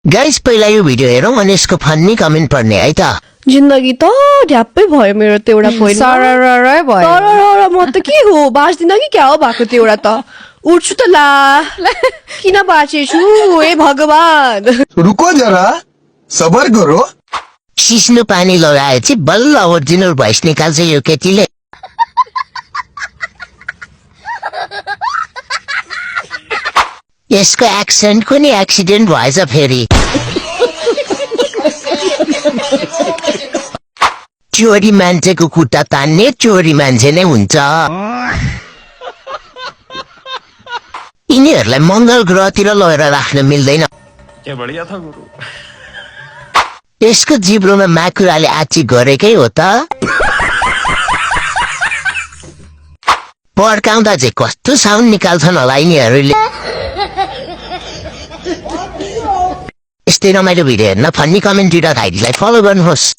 Guys पहिला यो video हेरौँ अनि यसको फन्नी कमेन्ट पढ्ने है त। जिन्दगी त ढ्याप्पै भयो मेरो त्यो एउटा पोइन्ट सररै भयो तर म त के हो बाँच्दिन कि क्या हो भएको त्यो एउटा त उठ्छु त ला किन बाँचेछु हे भगवान। रुको जरा सबर करो। सिस्नो पानी लगाएपछि बल्ल ओरिजिनल भोइस निकाल्छ यो केटीले। यसको एक्सेन्टको नि एक्सिडेन्ट भएछ फेरि। चोरी मान्छेको खुट्टा तान्ने चोरी मान्छे नै हुन्छ। यिनीहरूलाई मङ्गल ग्रहतिर लगेर राख्न मिल्दैन। यसको जिब्रोमा माकुराले आची गरेकै हो त। पड्काउँदा चाहिँ कस्तो साउन्ड निकाल्छन् होला यिनीहरूले। यस्तै रमाइलो भिडियो हेर्न फन्नी कमेन्ट दिएर आइडीलाई फलो गर्नुहोस्।